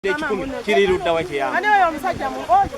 Ekikumi kiri ludda wa kiyamba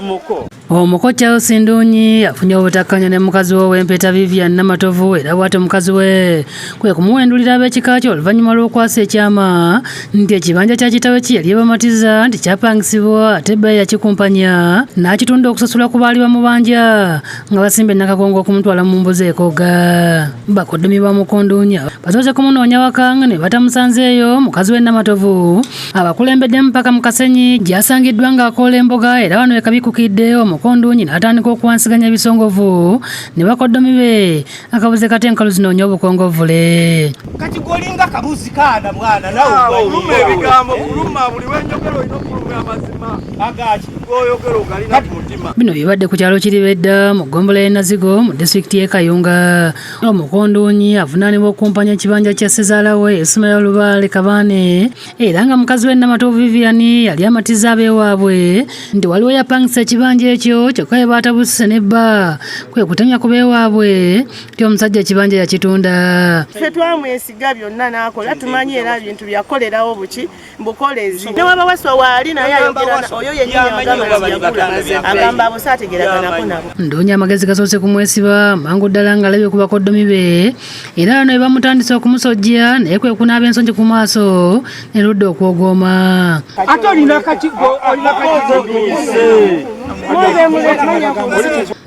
muko. Omuko Charles Ndunyi afunye obutakkanya ne mukazi we ow'empeta Vivian Namatovu, era bw'atyo mukazi we kwe kumuwendulira ab'ekika kye oluvannyuma lw'okwasa ekyama nti ekibanja kya kitaawe kye yali ebamatiza nti kyapangisibwa ate bba yakikumpanya n'akitunda okusasula ku baali bamubanja nga basimba ennakakongo okumutwala mu mbuzi ekoga. Bakoddomi ba muko Ndunyi basoose kumunoonya waka nga ne batamusanzeeyo. Mukazi we Namatovu abakulembeddemu paka mu Kasenyi gy'asangiddwa ng'akoola emboga, era wano ekabikukidde omuko Ndunyi n'atandika okuwansiganya ebisongovu ne bakoddomi be akabuze kate enkalu zinoonya obukongovvule. Kati gwolinga kabuzi kaana mwana nawe Kuluma ebigambo, kuluma buli wenjogera olina okuluma amazima. Agaki? Goyogera ogalina ku mutima. Bino bibadde ku kyalo Kiribedda mu ggombolola y'e Nazigo mu disitulikiti y'e Kayunga. Omuko Ndunyi avunaanibwa okukumpanya ekibanja kya ssezaala we Ismail Lubaale Kabaane, era nga mukazi we Namatovu Vivian yali amatiza abeewaabwe nti waliwo yapangisa ekibanja ekyo, kyokka bwe baatabuse ne bba kwe kutemya ku beewaabwe nti omusajja ekibanja yakitunda. Ffe twamwesiga byonna n'akola, tumanyi era bintu byakolerawo buki mbukolezi. Ne waba Waswa waali naye ayogera oyo yennyini agamba nti yagula, agamba abo saategeeraganako nabo. Ndoonya amagezi gasoose kumwesiba mangu ddala ng'alabye ku bakoddomi be, era bano be bamutandise okumusojja naye kwe kunaaba ensongi ku maaso ne ludda okwogooma. Ate olina akakigo, olina akakigo.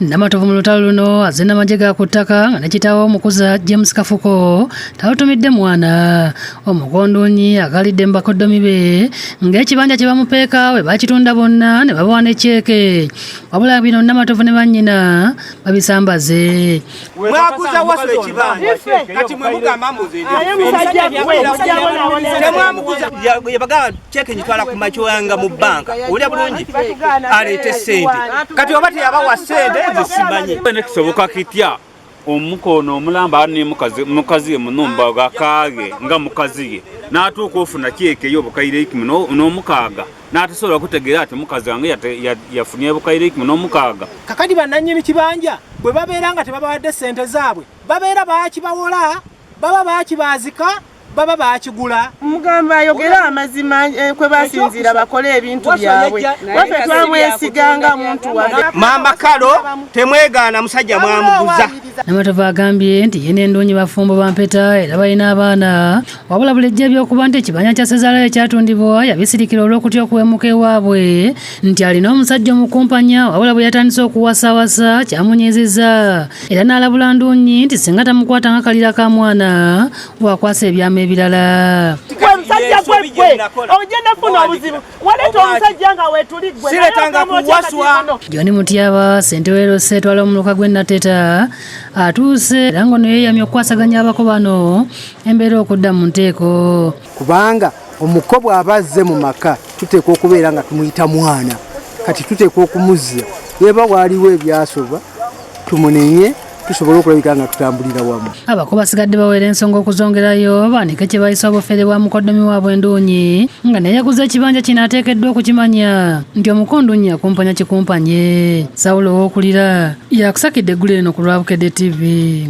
Namatovu mu lutalo luno azze n'amagye ga ku ttaka nga ne kitaawe omukuza James Kafuko talutumidde mwana. Omuko Ndunyi akalidde mu bakoddomi be ng'ekibanja kye bamupeeka we bakitunda bonna ne babawa ne ceeke, wabula bino Namatovu ne bannyina babisambaze. Mwaguza Wasu ekibanja, kati mwe mugamba mbuze temwamuguza. Yabagamba ceeke nyitwala ku makyanga mu bbanka, olya bulungi aleete ssente. Kati oba teyabawa ssente nze simanyi. Nekisoboka kitya omukono omulamba ne mukazi we munumba gakage nga mukazi ye n'atuuka ofuna kyeke y'obukaire 16 n'atasobola kutegeera ati mukazi wange yafunye obukaire 16. Kakati bannannyini kibanja bwe babeera nga tebabawadde ssente zaabwe, babeera baakibawola, baba baakibaazika, baba baakigula. Mugamba ayogere amazima, kwe basinziira bakole ebintu byabwe. Waffe twamwesiganga muntu wange. Maama Kalo temwegaana musajja mwamuguza. Namatovu agambye nti ye n'Endunyi bafumbo bampeta era balina abaana, wabula bulijjo ebyokuba nti ekibanja kya ssezaala kyatundibwa yabisirikira olw'okutya okuwemuka ewaabwe nti alina omusajja omukumpanya, wabula bwe yatandise okuwasawasa kyamunyiizizza era n'alabula Ndunyi nti singa tamukwata nga kalira ka mwana wakwasa ebyama ebirala. Gwe musajja gwe gwe ogenda kufuna obuzibu, waleeta omusajja nga weetuli gwe. Siretanga kuwaswa. John Mutyaba ssentebe w'e etwala omuluka gw'e Nateta atuuse era ng'ono yeeyamye okukwasaganya abako bano embeera okudda mu nteeko. Kubanga omuko bw'aba azze mu maka tuteekwa okubeera nga tumuyita mwana, kati tuteekwa okumuzza yeba waaliwo ebyasoba tumunenye tusobole okulabika nga tutambulira wamu. Abako basigadde bawera ensonga okuzongerayo baanike kye bayisa obufere bwa mukoddomi waabwe Ndunyi nga naye yaguza ekibanja kino ateekeddwa okukimanya nti omuko Ndunyi akumpanya kikumpanye. Sawulo Owookulira yakusakidde eggulu eno ku lwa Bukedde TV.